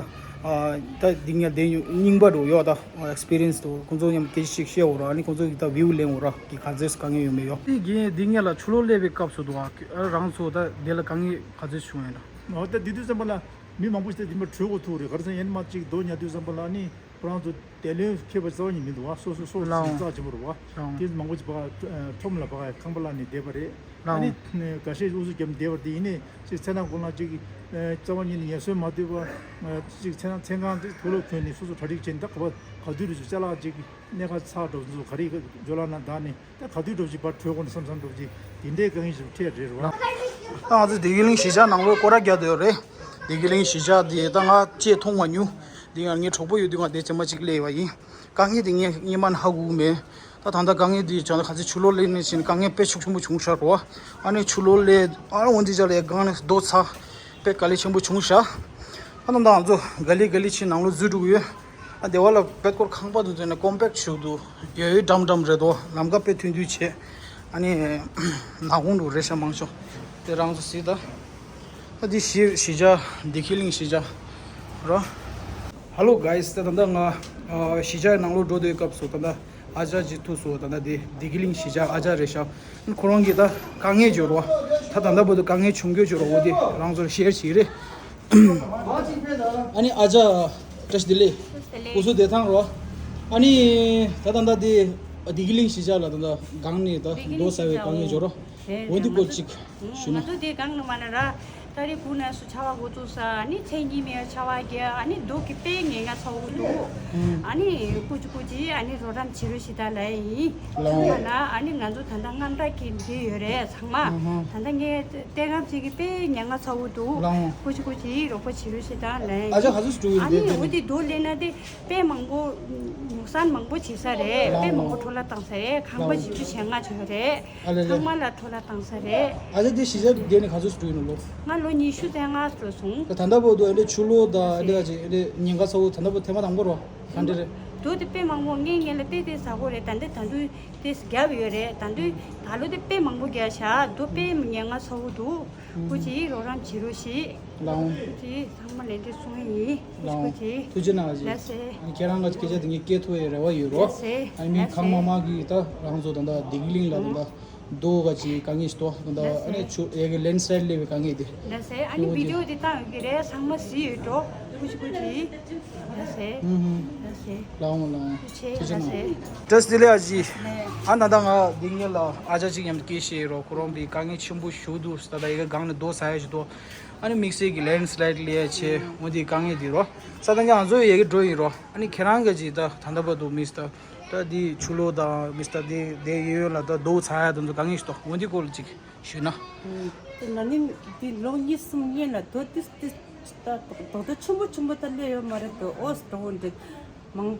ཨ་ད་འདི་ངས་དེ་རྙིང་པ་འགྲོ་ཡོད། ད་ཨེག་སི་པི་རི་ཡན་སི་དུ་ཁོང་ཚོ་མཉམ་སྐད་ཆ་ཞིག་བཤད་འོ་རོགས། ཨ་ནི་ཁོང་ཚོ་གི་ད་བིའུ་ལེན་འོ་རོགས། གི་ག་ཚོད་དཀའ་ངལ་ཡོད་མེད་ཡོད། དེ་གི་འདི་ངས་ལ་ཆུ་ལོག་སླེབས་པའི་སྐབས་སུ་དུ་ཨ་རང་ཚོ་ད་དེ་ལ་དཀའ་ངལ་ག་ཚོད་བྱུང་ཡོད་ད། འོ་ད་དེ་དུས་ཙམ་པ་ལ། མི་མང་པོ་ཞིག་དེ་མར་བྲོས་དགོས་ཐུག་རེད། ག་རེ་ཟེར་ཡིན་མ་གཅིག་རྡོ་ཉར་དུས་ཙམ་པ་ལ་ནི་ཁོ་རང་ཚོ་བདེ་ལོན་ཁེ་པ་རྩ་བ་ཉིད་མི་འདུག་བ། སོ་སོ་སོ་ལའོ་སིང་རྩ་ཆེན་པོ་རེད་བ། ལའོ་དེ་མང་པོ་ཞིག་ཕ་ཁྲོམ་ལ་ཕ་ཁང་པ་ལ་ནི་བསྡད་པ་རེད། ཨ་ལའོ་ནི་འགའ་ཤས་ཨུ་ཚུགས་རྒྱབ་ནས་བསྡད་པ་དེ་ཡིན་ནའི་ཅིག་མཚན་ནག་གུང་ལ་ཅིག་རྩ་བ་ཉིད་ནས་ངལ་གསོ་མ་ཐུབ་པ། ཅིག་མཚན་ནག་མཚན་གང་དེ་དུག་ལོག་གྱོན་ནས་སོ་སོ་གྲ་སྒྲིག་བྱས་ནས་ད་ག་པ་ག་དུས་རེད་ཅིག་ཅ་ལག་ཅིག་གནད་འགག་ཆགས་འགྲོ་ཚོ་ག་རེ་ཇོ་ལགས་ན་བདག་ནི། ད་ག་དུས་འགྲོ་ཅིག་ཕར་བྲོས་དགོས་ན་བསམ་བསམ་འགྲོ་ཅིག་དེ་འདྲའི་དཀའ་ངལ་ཞིག་འཕྲད་རེད་རོ། ད་ང་ཚོ་བདེ་སྐྱིད་གླིང་གཞིས་ཆགས་ནང་ལོགས་སྐོར་ར་རྒྱག་བསྡད་ཡོད་རེད། བདེ་སྐྱིད་གླིང་གཞིས་ཆགས་དེ་ད་ང་ཅིག་མཐོང་མ་མྱོང་། དེ་ཡང་ངའི་གྲོགས་པོ་ཡོད་དུས་ང་དེ་ཚེ་མ་གཅིག་སླེབས་པ་ཡིན། དཀའ་ངལ་དེ་ངས་སྔོན་མ་ནས་ཧ་གོ་གི་མེད། ད་ད་ལྟ་དཀའ་ངལ་དེ་བྱུང་ན་ག་ཚོད་ཆུ་ལོག་སླེབས་ནས་ཕྱིན་དཀའ་ངལ་དཔེ་ཤུགས་ཆེན་པོ་བྱུང་ཤག་རོ། ཨ་ནི་ཆུ་ལོག་སླེབས་ཨ་འོན་ཏེ་ཅག་ལ་ཡ་སྒང་ནས་རྡོ་ཚ། དཔེ་དཀའ་ལས་ཆེན་པོ་བྱུང་ཤག་ཨ་ནི་ད་ང་ཚོ་ག་ལེ་ག་ལེ་ཕྱིན་ནང་ལོགས་འཛུལ་འགྲོ་གི་ཡོད། ཨ་སྡེ་བ་ལ་བེད་སྐོར་ཁང་པ་དུ་འཛུལ་ནས་ཀོམ་པེག་ཞིག་འདུག་ཡོད་ཡོད་འགྲམ་འགྲམ་རེད་དོ། ལམ་ཁ་དཔེ་ཐུང་ཐུང་བྱས། ཨ་ནི་ནག་ཁུང་འདུག་རེད་ཤག་མང་ཤོས། དེ་རང་ཚོ་གཟིགས་ད། ད་འདི་གཞིས་གཞིས་ཆགས་བདེ་སྐྱིད་གླིང་གཞིས་ཆགས་རོ། Hello guys, ད་ད་ལྟ་ང་ཨ་གཞིས་ཆགས་ནང་ལོགས་འགྲོ་དུས་སྐབས་སུ་ད་ལྟ་ཨ་ཅག་ཅིག་ཐུག་སོང་། ད་ལྟ་དེ་བདེ་སྐྱིད་གླིང་གཞིས་ཆགས་ཨ་ཅག་རེད་ཤག་ཁོ་རང་གིས་ད་དཀའ་ངལ་བརྗོད་རོགས། ད་ད་ལྟ་བར་དུ་དཀའ་ངལ་བྱུང་རྒྱུ་བརྗོད་རོགས། འོ་དེ་རང་ཚོར་ཤེར་བྱེད་རེད། ཨ་ནི་ཨ་ཅག་བཀྲ་ཤིས་བདེ་ལེགས། སྐུ་གཟུགས་བདེ་ཐང་རོ། ཨ་ནི་ད་ད་ལྟ་དེ་བདེ་སྐྱིད་གླིང་གཞིས་ཆགས་ལ་ད་ལྟ་སྒང་ནས་ད་རྡོ་ཟ་བའི་དཀའ་ངལ་བརྗོད་རོགས། འོ་འདི་སྐོར་ཅིག་ཞུ་ན། ང་ཚོ་དེ་སྒང་ནས་མ་ན་ར། ད་རེས་ཕུ་ན་སུ་ཆར་པ་འགོ་བཙུགས་ས། ཨ་ནི་མཚན་ཉིན་མེད་ཆར་པ་རྒྱག་ཨ་ནི་རྡོ་གི་དཔེ་ངན་ངག་ཚ་བོ་འདུག་ཨ་ནི་སྐུ་མཁྱེན་སྐུ་མཁྱེན་ཨ་ནི་རོགས་རམ་བྱེད་རོགས་ཞེས་ད་ལབ་ཡིན། ལའོ། ཚང་མ་ལ་ཨ་ནི་ང་ཚོ་ད་ལྟ་དངངས་སྐྲག་གི་འདི་ཡོད་རེད་ཚང་མ། ཨ་ཧ། ད་ལྟ་ངས་ལྟས་ངན་ཅིག་གི་དཔེ་ངན་ངག་ཚ་བོ་འདུག་ལའོ། སྐུ་མཁྱེན་སྐུ་མཁྱེན་རོགས་པ་བྱེད་རོགས་ཞེས་ད་ལབ་ཡིན། ཨ་ཅག་ག་ཚོད་འགྲོ་གི་ཨ་ནི་འོ་དེ་རྡོ་ལེན་ན་དེ་དཔེ་མང་པོ་ སར་མང་པོ་བྱེད་ས་རེད། དཔེ་མང་པོ་འཕྲོ་བརླག་བཏང་ས་རེད། ཁང་པ་བཞི་བཅུ་ཞེ་ལྔ་བྱས་རེད། ཨ་ལེ་ལེ། ཚང་མ་ལ་འཕྲོ་བརླག་བཏང་ས་རེད། ཨ་ཅག་དེ་གཞིས་ཆགས་བསྡད་ནས་ག་ཚོད་ཞིག་འགྲོ་ཡིན་ནམ་ལོ། ང་ལོ་ཉི་ཤུ་རྩ་ལྔ་འགྲོ་སོང་། ད་ད་ལྟ་བར་དུ་ཨ་འདྲ་ཆུ་ལོག་དང་ཨ་འདྲ་ཅིག་ཨ་འདྲ་ཉེན་ཁ་ཚ་བོ་ད་ལྟ་བར་ཐེངས་མ་དང་པོ་རེད་བ། ག་འདྲ་རེད། རྡོ་དེ་དཔེ་མང་པོ་ངས་ངས་ལ་བལྟས་བལྟས་ཟ་གོ་རེད། ད་འདི་ད་དུང་ཏོག་ཙམ་བརྒྱབ་ཡོད་རེད། ད་དུང་ད་ལོ་དེ་དཔེ་མང་པོ་བརྒྱབ་ཤག་རྡོ་དཔེ་ཉེན་ཁ་ཚ་བོ་འདུག་སྐུ་མཁྱེན་རོགས་རམ་བྱེད་རོགས་ཞེས། ལའོ། སྐུ་མཁྱེན་ཚང་མ་ལན་འདེབས་གསུང་ཡིན། ལའོ། སྐུ་མཁྱེན། ཐུགས་རྗེ་གནང་ཞེས། ལགས་སེ། ཁྱེད་རང་གི་སྐད་ཆ་དེ་ངས་སྐད་ཐུབ་ཡའི་རེ་བ་ཡོད་རོ། ལགས་སེ། ཨ་ནི་མི་ལགས་སེ། གང་མང་མང་གིས་ད་རང་ཚོ་ད་ལྟ་བདེ་སྐྱིད་གླིང་ལ་ད་ལྟ་རྡོ་ག་ཅིག་དཀའ་ངལ་ཞིག་འདུག་ད་ལྟ་ལགས་སེ། ཨ་ནི་ཆུ་ཡ་གི་ལེན་སི་ལའེཌ་སླེབས་པའི་དཀའ་ངལ་དེ། ལགས་སེ། ཨ་ནི་བི་ཌི་ཡོ་དེ་བཏང་ཡོད་ཀྱི་རེད། ཚང་མ་གཟིགས་ཡོད་འགྲོ། སྐུ་མཁྱེན་སྐུ་མཁྱེན། ལགས་སེ། ཧུམ་ཧུམ། ལགས་སེ། ལའོ་ལའོ། ཐུགས་རྗེ་ཆེ། ལགས་སེ། བཀྲ་ཤིས་བདེ་ལེགས་ཨ་ཅེ། ཨ་ད་ལྟ་ང་འདི་ངེད་ལ་ཨ་ཅག་ཅིག་མཉམ་དུ་སྐད་བཤད་རོགས། ཁོ་རང་པའི་དཀའ་ངལ་ཆེན་པོ་ཞིག་འདུག་ད་ལྟ་ཡ་གི་སྒང་ནས་རྡོ་ཟ་ཡ་ཞིག་འདུག་ཨ་ནི་དམིགས་བསལ་གྱི་ལེན་སི་ལའེཌ་སླེབས་ཡ་ཆེ་འོ་དེའི་དཀའ་ངལ་དེ་རོ། ས་ད་ང་ང་ཚོ་ཡ་གི་འགྲོ་ཡིན་རོ། ཨ་ནི་ཁྱེད་རང་གི་ཅིག་ད་ད་ལྟ་བར་དུ་མི་སི་ད་ད་འདི་ཆུ་ལོག་དང་མི་སི་ད་འདི་འདི་ཡོད་ཡོད་ལ་ད་རྡོ་ཚ་ཡ་དང་ཚོ་དཀའ་ངལ་ཞིག་འདུག་འོ་འདི་སྐོར་ལ་ཅིག་ཞུས་ན། ཨུམ། དེ་ན་ནིང་འདི་ལོ་གཉིས་གསུམ་སྔོན་ལ་རྡོ་ཏིས་ཏིས་ད་རྡོག་རྡོ་ཆེན་པོ་ཆེན་པོ་ད་སླེབས་ཡོད་མ་རེད། རྡོ་ཨོ་སི་འགྲོ་འདི་མང་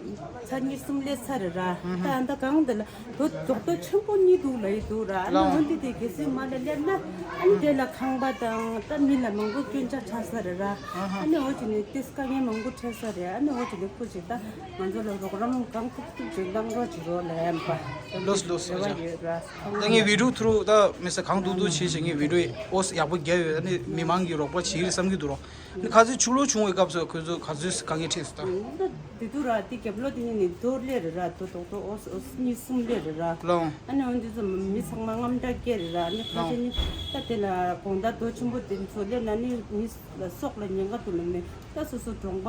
ཚ་གཉིས་གསུམ་སླེབས་ཚར་རེད་ར། ད་ཨ་ད་གང་འདི་ལ་རྡོ་རྡོག་རྡོ་ཆེན་པོ་གཉིས་འདུག་ལ་ཡི་འདུག་ར། ཨ་ནི་ལའོ། འོན་ཏེ་དེ་གལ་སྲིད་མ་ལ་སླེབས་ན་ཨ་ནི་དེ་ལ་ཁང་པ་དང་ད་མི་ལ་མང་པོ་སྐྱོན་ཆ་ཆགས་ས་རེད་ར། ཨ་ནི་འོ་ཅི་ནི་ཏིས་དཀའ་ངལ་མང་པོ་འཕྲད་ས་རེད། ཨ་ནི་འོ་ཅི་ནི་ཁུ་ཅི་ད་ང་ཚོ་ལ་རོགས་རམ་གང་ཐུབ་ཐུབ་ཅིག་གནང་རོགས་བྱེད་རོགས་ལ་ཡམ་པ། ལོས་ལོས་ལོས། ད་ངས་བི་ཌི་ཡོ་ཐུ་རུ་ད་མི་ས་གང་ཐུབ་ཐུབ་བྱེད་བྱེད་ངས་བི་ཌི་ཡོ་ཨོ་སི་ཡག་པོ་རྒྱབ་ཡོད། ཨ་ནི་མི་མང་གིས་རོགས་པ་བྱེད་རེད་བསམ་གྱི་འདུག་རོགས། ཨ་ནི་ཁ་སང་ཆུ་ལོག་བྱུང་བའི་སྐབས་སུ་ཁོ་ཚོ་ག་ཚོད་དཀའ་ངལ་འཕྲད་སོང་ད། དེ་དུས་ར་དེ་རྒྱབ་ལོགས་དེ་ནས་ནི་རྡོ་སླེབས་རེད་ར། རྡོ་རྡོག་རྡོ་ཨོ་སི་ཨོ་སི་གཉིས་གསུམ་སླེབས་རེད་ར། ལའོ། ཨ་ནི་འོན་ཏེ་ཚོ་མི་ཚང་མ་དངངས་སྐྲག་སྐྱེས་རེད་ར། ཨ་ནི་ཁ་ལའོ། ཤས་ནི་ད་དེ་ལ་དགོང་དག་རྡོ་ཆེན་པོ་དེ་ཚོ་སླེབས་ན་ནི་མི་ལ་སྲོག་ལ་ཉེན་ཁ་འདུག་ལ་མེད། ད་སོ་སོ་གྲོང་པ་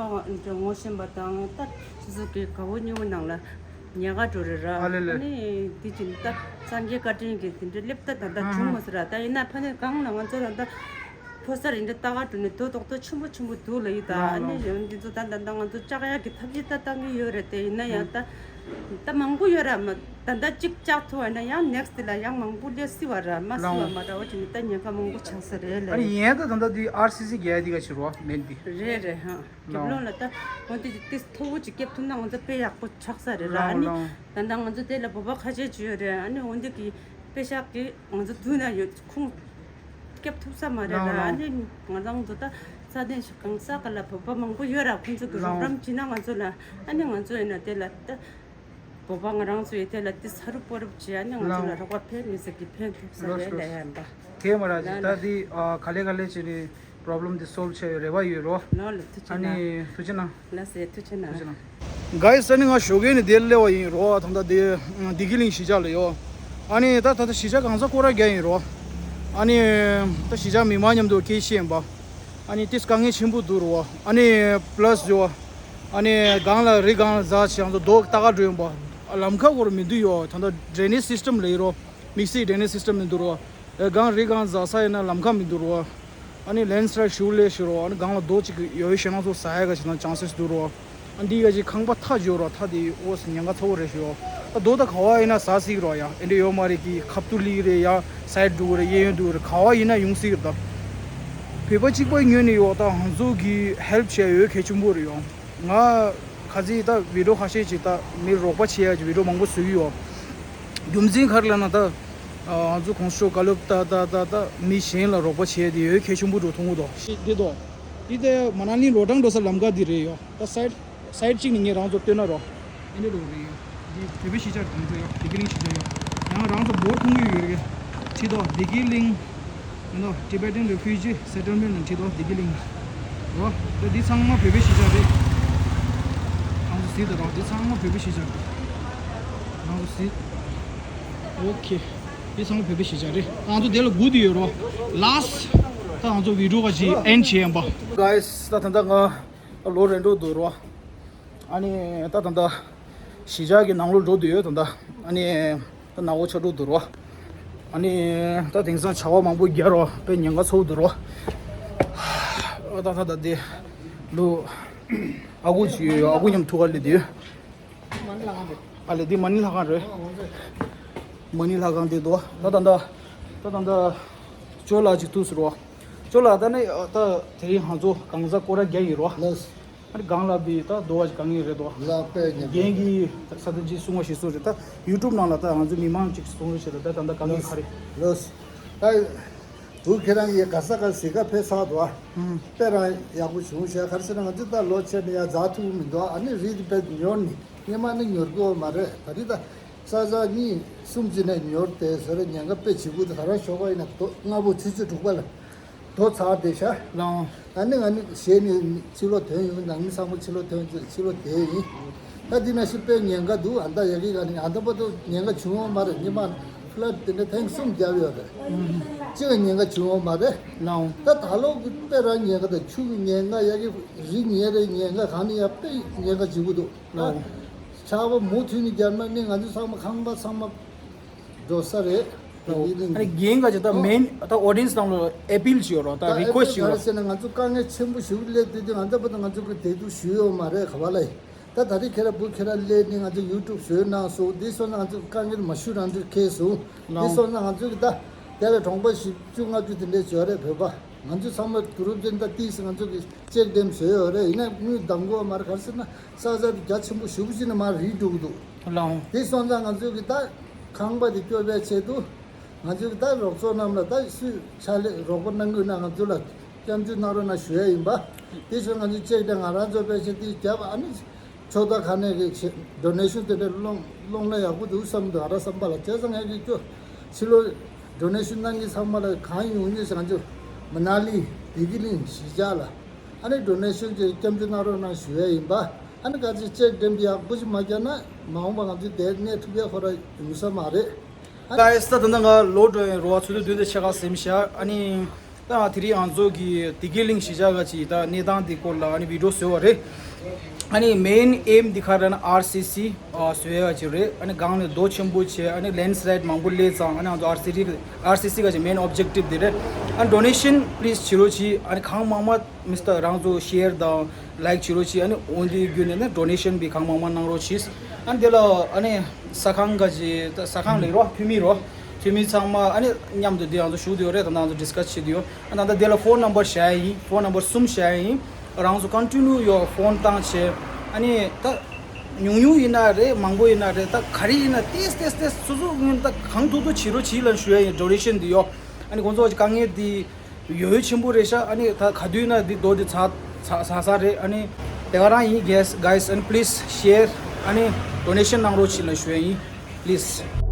ངོ་ཤེས་པ་དང་ད་སོ་སོ་གི་དགའ་བོ་ཉེ་བོ་ནང་ལ་ཉེན་ཁ་འགྲོ་རེད་ར། ཨ་ལེ་ལེ། ཨ་ནི་དེ་ཅིག་ད་སངས་རྒྱས་བཀའ་དྲིན་གྱིས་དེ་འདྲའི་སླེབས་ད་ད་ད་བྱུང་མ་སོང་ར། ད་ཡིན་ན་ཕ་ནས་གང་ལ་ང་ཚོ་ར་ད་ཕོ་གསར་ཡིན་འདྲ་ལྟ་ག་འགྲོ་ནས་རྡོ་རྡོག་རྡོ་ཆེན་པོ་ཆེན་པོ་འདུག་ལ་ཡིན་ད། ཨ་ནི་ཡང་འདི་ཚོ་ད་ད་ད་ང་ཚོ་བཅག་ཡག་གི་ཐབས་ཤེས་ད་བཏང་གི་ཡོད་རེད། དེ་ཡིན་ན་ཡང་ད་ད་མང་པོ་ཡོད་ར་མ། ད་ལྟ་གཅིག་བཅག་ཐུབ་པ་ན་ཡང་ནེག་སི་ཊི་ལ་ཡང་མང་པོ་སླེབས་སྲིད་པ་ར་མ་སྲིད་པ་མ་ར། འོ་ཅི་ནི་ད་ཉེན་ཁ་མང་པོ་ཆགས་ས་རེད་ལ། ཨ་ནི་ཡིན་ད་ད་ལྟ་འདི་ཨར་སི་སི་རྒྱག་ཡ་འདི་ག་ཕྱིར་རོ་མེད་འདི། རེད་རེད་ཧ། རྒྱབ་ལོགས་ལ་ད་འོ་འདི་ཏིས་མཐོ་པོ་ཅིག་སྐྱེབ་ཐུབ་ན་ང་ཚོ་དཔེ་ཡག་པོ་ཆགས་ས་རེད་ར། ཨ་ནི་ད་ལྟ་ང་ཚོ་དེ་ལ་བོད་པ་ཁ་ཤས་ཅིག་ཡོད་རེད། ཨ་ནི་འོ་འདི་གི་དཔེ་ཤག་གི་ང་ཚོ་དུས་ན་ཡོད་ཁུངས་སྐྱེབ་ཐུབ་ས་མ་རེད་ར། ཨ་ནི་ང་རང་ཚོ་ད་ས་གནས་ཤིག་གང་ས་ག་ལ་བོད་པ་མང་པོ་ཡོད་ར། ཁོང་ཚོ་གི་རོགས་རམ་བྱེད་ན་ང་ཚོ་ལ་ཨ་ནི་ང་ཚོ་ཡིན་ན་དེ་ལ་ད། བོད་པ་ང་རང་ཚོ་ཡི་དེ་ལ་དེ་ས་རུབ་པོ་རུབ་བྱེད་ཨ་ནི་ང་ཚོ་ལ་རོགས་པ་ཕན་མི་ཟེར་གི་ཕན་ཐུབ་ས་རེད་ལ་ཡ་འདྲ། དེ་མ་ར་ཇི་ད་དེ་ག་ལེ་ག་ལེ་བྱས་ནས་པོ་རོབ་ལེམ་དེ་སོལབ་བྱེད་ཡོད་རེ་བ་ཡོད་རོ། ལོ་ལ་ཐུགས་ཆེ་ཨ་ནི་ཐུགས་ཆེ་གནང་། ལ་སེ་ཐུགས་ཆེ་གནང་། གའི་སི་ཨ་ནི་ང་ཞོགས་ཀས་ནས་དེར་སླེབས་པ་ཡིན་རོ། ད་ལྟ་དེ་བདེ་སྐྱིད་གླིང་གཞིས་ཆགས་ལ་ཡོད། ཨ་ནི་ད་ད་ལྟ་གཞིས་ཆགས་གང་ས་སྐོར་ར་རྒྱག་ཡིན་རོ། ཨ་ནི་ད་གཞིས་ཆགས་མི་མང་མཉམ་དུ་སྐད་བཤད་ཡིན་པ། ཨ་ནི་ཏིས་དཀའ་ངལ་ཆེན་པོ་འདུག་རོ། ཨ་ནི་པ་ལ་སི་ཡོ། ཨ་ནི་སྒང་ལ་རི་སྒང་ལ་འཛེགས་བྱས་ང་ཚོ་རྡོ་ལྟ་ག་འགྲོ་ཡོང་པ། ལམ་ཁ་སྐོར་མི་འདུག་ཡོ། ད་ལྟ་ཌྲེ་ནེཇ་སིས་ཊམ་ལ་ཡིན་རོ། དམིགས་བསལ་ཌྲེ་ནེཇ་སིས་ཊམ་མི་འདུག་རོ། ཨེ་སྒང་རི་སྒང་འཛེགས་ས་ཡིན་ན་ལམ་ཁ་མི་འདུག་རོ། ཨ་ནི་ལེན་སི་ལའེཌ་ཞུ་ལེ་ཞུ་རོ། ཨ་ནི་སྒང་ལ་རྡོ་གཅིག་ཡོ་ཡོ་ཞེ་ན་ཚོ་ཟ་ཡ་ག་ཞེ་ན་ཅན་སེས་འདུག་རོ། ཨ་འདི་ག་ཅིག་ཁང་པ་མཐའ་འཇོག་རོགས། མཐའ་དེ་འོ་ཟེར་ཉེན་ཁ་ཚ་བོ་རེད་ཞུ། ད་རྡོ་ད་ག་བ་ཡིན་ན་ཟ་སྲིད་རོགས། ཡང་ཨེ་འདྲ་ཡོད་མ་རེད་གི། ཁབ་ཏུ་ལི་རེད་ཡང་སའེ་ཌི་འགྲོ་གི་རེད། གཡས་གཡོན་འགྲོ་གི་རེད། ག་བ་ཡིན་ན་ཡོང་སྲིད་རེད། ད་བོད་པ་གཅིག་པ་ངོས་ནས་ཡོད་ད་ང་ཚོ་གི་ཧེལཔ་བྱས་ཡོད་གལ་ཆེན་པོ་རེད་ཡོང་། ང་ག་ཚིག་ད་བི་ཌི་ཡོ་ཁ་ཤས་ཅིག་ད་མི་རོགས་པ་བྱེད་ཡ་ཅིག་བི་ཌི་ཡོ་མང་པོ་བཟོ་གི་ཡོད། རྒྱུ་མཚན་ག་རེ་ལབ་ན་ད་ང་ཚོ་གོང་ས་མཆོག་བཀའ་སློབ་ད་ད་ད་ད་མི་གཞན་ལ་རོགས་པ་བྱས་དེ་ཡོད་གལ་ཆེན་པོ་འགྲོ་ཐུབ་ཀྱི་འདུག་འདི་དོ། འདི་ད་མ་ན་ལི་ལོ་ཀྲང་འགྲོ་ས་ལམ་ཁ་འདི་རེད་ཡོད། ད་སའེ་ཌི་སའེ་ཌི་གཅིག་ནས་ངས་རང་ཚོ་སྟོན་ན་རོགས། ཨེ་འདྲ་འགྲོ་གི་རེད་ཡོད། འདི་བོད་པའི་གཞིས་ཆགས་རེད། ང་ཚོ་ཡོད་བདེ་སྐྱིད་གླིང་གཞིས་ཆགས་ཡོད། ཡང་རང་ཚོ་འབོར་ཐོན་གྱི་ཡོད་རེད། ཁྲིད་དོ་བདེ་སྐྱིད་གླིང་། ཡིན་ནོ། Tibetan Refugee Settlement ནང་ཁྲིད་དོ་བདེ་སྐྱིད་གླིང་། རོ། ད་འདི་ཚང་མ་བོད་པའི་གཞིས་ཆགས་རེད། རང་ཚོ་གཟིགས་དང་རོགས། འདི་ཚང་མ་བོད་པའི་གཞིས་ཆགས་རེད། རང་ཚོ་གཟིགས། ཨོ་ཁེ། འདི་ཚང་མ་བོད་པའི་གཞིས་ཆགས་རེད། ད་ང་ཚོ་དེ་ལ་སྒུག་བསྡད་ཡོད་རོ། ལཱསི་ཊི། ད་ང་ཚོ་བི་ཌི་ཡོ་ག་ཅིག་ཨེན་ཌི་བྱེད་ཡིན་པ། གའི་སི་ད་ད་ལྟ་ང་ལོ་རེ་འགྲོ་འདུག་རོ། ཨ་ནི་ད་ད་ད་གཞིས་ཆགས་ཀྱི་ནང་ལོགས་འགྲོ་འདུག་ཡོད་ད་ད། ཨ་ནི་ད་ནག་པོ་ཆགས་འགྲོ་འདུག་རོ། ཨ་ནི་ད་དེང་སང་བྱ་བ་མང་པོ་རྒྱག་རོ། དཔེ་ཉེན་ཁ་ཚ་བོ་འདུག་རོ། ཨ་ད་ད་ད་དེ་ལུ་ཨ་ཁུ་ཅིག་ཡོད་ཡོད། ཨ་ཁུ་མཉམ་ཐུག་ག་སླེབས་འདུག་ཨ་ལེ་འདི་མ་ཎི་ལྷ་ཁང་རེད། མ་ཎི་ལྷ་ཁང་འདི་འདུག་ད་ད་ད་ད་ད་ད་ཅོ་ལགས་ཅིག་ཐུག་སོང་རོ། ཅོ་ལགས་ད་ནི་ད་དེ་རིང་ང་ཚོ་གང་ཟག་སྐོར་ར་རྒྱག་ཡིན་རོ། ལགས། སྒང་ལ་བི་ད་རྡོ་བ་ཞིག་དཀའ་ངལ་རེད་དོ། ལ་དཔེ་ཉེ་རྒན་གྱིས་ས་ཐོན་ཅིག་གསུང་བ་ཞིག་གསུང་རེད། ད་ཡུ་ཊུབ་ནང་ལ་ད་ང་ཚོ་མི་མང་ཅིག་གསུང་རེད་ཞེས་ད་ད་ད་ད་དཀའ་ངལ་ག་རེ། ལོས། ད་བུ་ཁྱེད་རང་གིས་ག་ས་ག་གཟིགས་ག་ཕེབས་ཚར་འདུག་ཨ། ཨུམ། དཔེ་རང་ཡག་པོ་བྱུང་ཤག་ག་རེ་ཟེར་ན་ང་ཚོ་ད་ལོ་ཆེ་ནས་ཡ་རྫ་ཐུག་མི་འདུག་ཨ་ནི་རི་དེ་དཔེ་ཉོར་ནི་སྔོན་མ་ནི་ཉོར་གི་ཡོད་མ་རེད། ད་རི་ད་ས་ས་གཉིས་གསུམ་ཅིག་ནས་ཉོར་ཏེ་ཟེར་ཉེན་ཁ་དཔེ་ཆེ་པོ་དེ་ག་རང་ཤོག་ཁ་ཡིན་ན་དོ་ལྔ་པོ་ཆུ་ཚོད་དྲུག་པ་ལ། དོ་ཚར་དེ་ཤ། ལའོ། ཨ་ནི་ང་ནི་གཞས་ནི་ཕྱི་ལོགས་ཐོན་ཡོང་། ནང་མི་ཚང་མ་ཕྱི་ལོགས་ཐོན་ཚེ་ཕྱི་ལོགས་དེ་ཡིན། ད་འདི་ན་ཤི་དཔེ་ཉེན་ཁ་འདུག་ཨ་ད་ཡ་གི་ག་ནི་ཨ་ད་པ་ཏོ་ཉེན་ཁ་བྱུང་ཡོད་མ་རེད། ཉི་མ་ཕླ་དེ་འདྲ་ཐེངས་གསུམ་བརྒྱབ་ཡོད་རེད། གཅིག་ལ་ཉེན་ཁ་བྱུང་ཡོད་མ་རེད། ལའོ། ད་ད་ལོ་གི་དཔེ་རང་ཉེན་ཁ་དང་ཆུ་གི་ཉེན་ཁ་ཡ་གི་རི་ཉེ་རེད། ཉེན་ཁ་ག་ནི་ཡ་དཔེ་ཉེན་ཁ་བྱེད་གི་འདུག་ལའོ། ཆར་པ་མུ་མཐུད་ནས་བརྒྱབ་ན་ནི་ང་ཚོ་ཚང་མ་ཁང་པ་ཚང་མ་འགྲོ་ས་རེད། ད་ཡིན་ནི། ཨ་ནི་རྒན་ག་ཅིག་ད་མེན་ད་ཨོ་ཌི་ཡེན་སི་ནང་ལ་ཨེ་པིལ་ཞིག་ཡོད་རོགས། ད་ད་རི་ཀུ་ཨེ་ཨེ་སི་ཞིག་ཡོད་རོགས། ག་རེ་ཟེར་ན་ང་ཚོ་དཀའ་ངལ་ཆེན་པོ་ཞིག་སླེབས་དུས་དུས་ང་ཚོ་བར་དུ་ང་ཚོ་གི་དེ་དུས་ཞུས་ཡོད་མ་རེད་ག་བ་ལ་ཡིན། ད་ད་རེས་ཁྱེད་རང་བུ་ཁྱེད་རང་སླེབས་ནས་ང་ཚོ་ཡུ་ཊུབ་བཟོས་གནང་སོང་། འདི་སོང་ན་ང་ཚོ་དཀའ་ངལ་མ་ཞུ་རང་ཚོས་ཁེལ་སོང་། འདི་ལའོ། སོང་ན་ང་ཚོ་གི་ད་དེ་ལ་གྲོང་པ་བཞི་བཅུ་ལྔ་བཅུ་དེ་འདྲས་བྱོས་རེད་བོད་པ། ང་ཚོ་ཚང་མ་དུ་རུབ་ཅན་ད་ཏིས་ང་ཚོ་གི་ཅེག་ཌེམ་བཟོས་ཡོད་རེད། ཡིན་ན་དངུལ་འདང་དགོས་མ་རེད། ག་རེ་ཟེར་ན་ས་ས་དེ་རྒྱ་ཆེན་པོ་ཞེ་པོ་ཅིག་ནས་མར་རིལ་འགྲོ་གི་འདུག་ལའོ། དེ་སོང་ཙང་ང་ཚོ་གི་ད་ཁང་པ་དེ་སྐྱོབ་པའི་ཆེད་དུ་ང་ཚོ་གི་ད་རོགས་ཚོགས་རྣམས་ལ་ད་སུས་ཕྱག་ལས་རོགས་པ་གནང་གི་ཡོད་ན་ང་ཚོ་ལ་སྐྱབས་འཇུག་གནང་རོགས་གནང་ཞུ་ཡ་ཡིན་པ། དེ་སོང་ང་ཚོ་ཅེག་དེ་ང་རང་ཚོ་པེ་ཆེ་དེ་བརྒྱབ། ཨ་ནི་ཕྱོགས་མཐའ་ཁག་ནས་གི་ཌོ་ནེ་ཤན་དེ་འདྲ་སློང་སློང་ན་ཡག་པོ་འདུག་བསམ་འདུག་ང་རང་བསམ་པ་ལ། བྱས་ཙང་ངས་གི་སྐྱོ་ཕྱི་ལོ་ཌོ་ནེ་ཤན་གནང་མཁན་ཚང་མ་ལ་གང་ཡོང་ཡོད་ང་ཚོ་མ་ན་ལི་བདེ་སྐྱིད་གླིང་གཞིས་ཆགས་ལ་ཨ་ནི་ཌོ་ནེ་ཤན་གྱི་སྐྱབས་འཇུག་གནང་རོགས་གནང་ཞུ་ཡ་ཡིན་པ། ཨ་ནི་ག་ཚོད་ཅེག་འགྲེམས་ཏེ་ཡག་པོ་ཞིག་མ་བརྒྱབ་ན་མ་འོངས་པ་ང་ཚོས་དེར་གནས་ཐུབ་ཡ་ཁོ་ར་ཡོང་ས་མ་རེད། ཨ་གྷའི་སི་ད་ད་ནང་ང་ལོ་འགྲོ་ཡིན་རོ་བ་ཚོ་དུས་བདུན་དེ་ཆེ་ཁ་སེམས་ཤ། ཨ་ནི་ད་ང་དེ་རིང་ང་ཚོ་གི་བདེ་སྐྱིད་གླིང་གཞིས་ཆགས་ག་ཅིག་ད་གནས་སྟངས་དེ་སྐོར་ལ་ཨ་ནི་བི་ཌི་ཡོ་བཟོས་བ་རེད། ཨ་ནི་མེན་ཨེམ་འདི་ག་རེ་ན་ཨར་སི་སི་བཟོས་ཡ་ཅིག་རེད། ཨ་ནི་སྒང་ནས་རྡོ་ཆེན་པོ་བྱས། ཨ་ནི་ལེན་སི་ལའིད་མང་པོ་སླེབས་ཙང་ཨ་ནི་ང་ཚོ་ཨར་སི་སི་ཨར་སི་སི་ག་ཅིག་མེན་ཨོབ་ཇེག་ཊིབ་དེ་རེད། ཨ་ནི་ཌོ་ནེ་ཤན་པི་ལི་སི་བྱེད་རོགས་གྱིས། ཨ་ནི་གང་མང་མང་མི་སི་ཊར་རང་ཚོ་ཤེར་དང་ལའིག་བྱེད་རོགས་གྱིས། ཨ་ནི་འོན་ཏེ་བརྒྱུད་ནས་ནི་ཌོ་ནེ་ཤན་པི་གང་མང་མང་གནང་རོགས་གྱིས། ཨ་ནི་དེ་ལ་ཨ་ནི་ས་ཁང་ག་ཅིག་ད་ས་ཁང་ལས་རོགས་འཐུས་མི་རོགས་འཐུས་མི་ཚང་མ་ཨ་ནི་མཉམ་དུ་དེ་རང་ཚོ་ཞུགས་བསྡད་ཡོད་རེད། ད་ང་ཚོ་ཌི་སི་ཀ་སི་བྱེད་བསྡད་ཡོད། ཨ་ནི་ད་དེ་ལ་ཕོན་ནམ་བར་བཞག་ཡ་ཡིན། ཕོན་ནམ་བར་གསུམ་བཞག་ཡ་ཡིན། རང་ཚོ་ཀོན་ཊི་ནིའུ་ཡོད་ཕོན་བཏང་བྱས། ཨ་ནི་ད་ཉུང་ཉུང་ཡིན་ན་རེད། མང་པོ་ཡིན་ན་རེད། ད་ག་རེ་ཡིན་ན་ཏེས་ཏེས་ཏེས་སོ་སོ་ངོས་ད་གང་ཐུབ་ཐུབ་བྱེད་རོགས་གྱིས་ལབ་ཞུ་ཡ་ཡིན། ཌོ་ནེ་ཤན་འདི་ཡོད། ཨ་ནི་ཁོང་ཚོ་དཀའ་ངལ་འདི་ཡོད་ཆེན་པོ་རེད་ཤག་ཨ་ནི་ད་ག་དུས་ན་འདི་རྡོ་འདི་ཚ་ཚ་ཚ་ཚ་རེད། ཨ་ནི་དེ་ག་རང་ཡིན། གྷའི་སི་གྷའི་སི་ཨ་ནི་པི་ལི་སི་ཤེར། ཨ་ནི་ཌོ་ནེ་ཤན་གནང་རོགས་གྱིས་ལབ་ཞུ་ཡ་ཡིན། པི་ལི་སི།